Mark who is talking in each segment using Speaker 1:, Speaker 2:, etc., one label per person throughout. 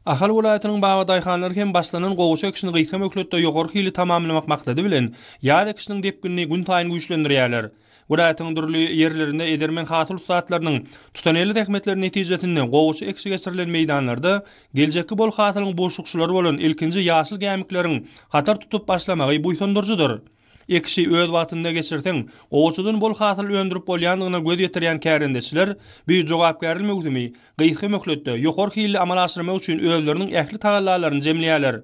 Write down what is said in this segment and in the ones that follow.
Speaker 1: Ahal welaýatynyň babadaýhanlary hem başlanan gowaça ekişini gysga möhletde ýokary hilli tamamlamak maksady bilen, ýaz ekişiniň depginini günsaýyn güýçlendirýärler. Welaýatyň dürli ýerlerinde edermen hasyl ussatlarynyň tutanýerli zähmetleri netijesinde gowaça ekişi geçirilen meýdanlarda geljekki bol hasylyň buşlukçylary bolan ilkinji ýaşyl gämikleriň hatar tutup başlamagy buýsandyryjydyr. Ekişi öz wagtynda geçirseň, gowaçadan bol hasyl öndürip bolýandygyna göz ýetirýän kärendeçiler bu jogapkärli möwsümi gysga möhletde, ýokary hilli amala aşyrmak üçin özleriniň ähli tagallalaryny jemleýärler.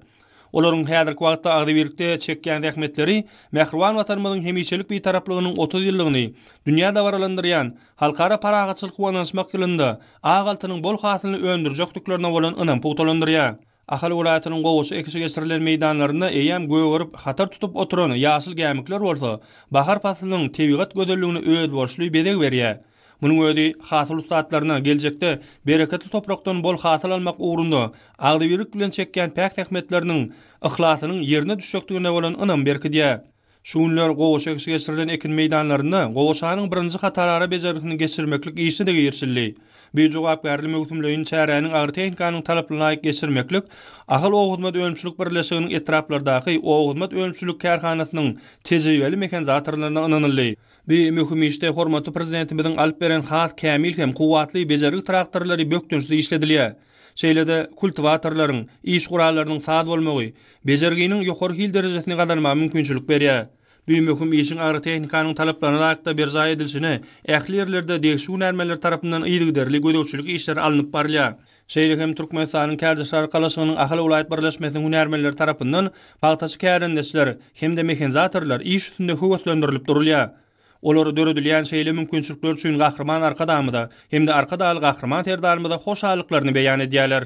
Speaker 1: Olaryň häzirki wagtda agzybirlikde çekýän zähmetleri mähriban Watanymyzyň hemişelik Bitaraplygynyň 30 ýyllygyny dünýä dabaralandyrýan Halkara parahatçylyk we ynanyşmak ýylynda ak altynyň bol hasylyny öndürjekdiklerine bolan ynam pugtalandyrýar. Ahal welaýatynyň gowaça ekişi geçirilen meýdanlarynda eýýäm gögerip, hatar tutup oturan ýaşyl gämikler bolsa bahar paslynyň tebigat gözelligine özboluşly bezeg berýär. Munuň özi hasyl ussatlaryna geljekde bereketli toprakdan bol hasyl almak ugrunda agzybirlik bilen çekýän päk zähmetleriniň, yhlasynyň ýerine düşjekdigine bolan ynamy berkidýär. Şu günler gowaça ekişi geçirilen ekin meýdanlarynda gowaçanyň birinji hatarara bejergisini geçirmeklik işine-de girişildi. Bu jogapkärli möwsümleýin çäräniň agrotehnikanyň talapyna laýyk geçirmeklik Ahal obahyzmat önümçilik birleşiginiň etraplardaky obahyzmat önümçilik kärhanasynyň tejribeli mehanizatorlaryna ynanyldy. Bu möhüm işde hormatly Prezidentimiziň alyp beren has kämil hem kuwwatly bejergi traktorlary bökdençsiz işledilýär. Şeýle-de kultiwatorlaryň, iş gurallarynyň saz bolmagy bejerginiň ýokary hil derejesini gazanmaga mümkinçilik berýär. Bu möhüm işiň agrotehnikanyň talaplaryna laýyklykda berjaý edilişine ähli ýerlerde degişli hünärmenler tarapyndan yzygiderli gözegçilik işleri alnyp barylýar. Şeýle hem Türkmenistanyň Kärdeşler arkalaşygynyň Ahal welaýat birleşmesiniň hünärmenleri tarapyndan pagtaçy kärendeçiler hem-de mehanizatorlar iş üstünde höweslendirilip durulýar. Olar döredilýän şeýle mümkinçilikler üçin Gahryman Arkadagymyza hem-de Arkadagly Gahryman Serdarymyza hoşallyklaryny beýan edýärler.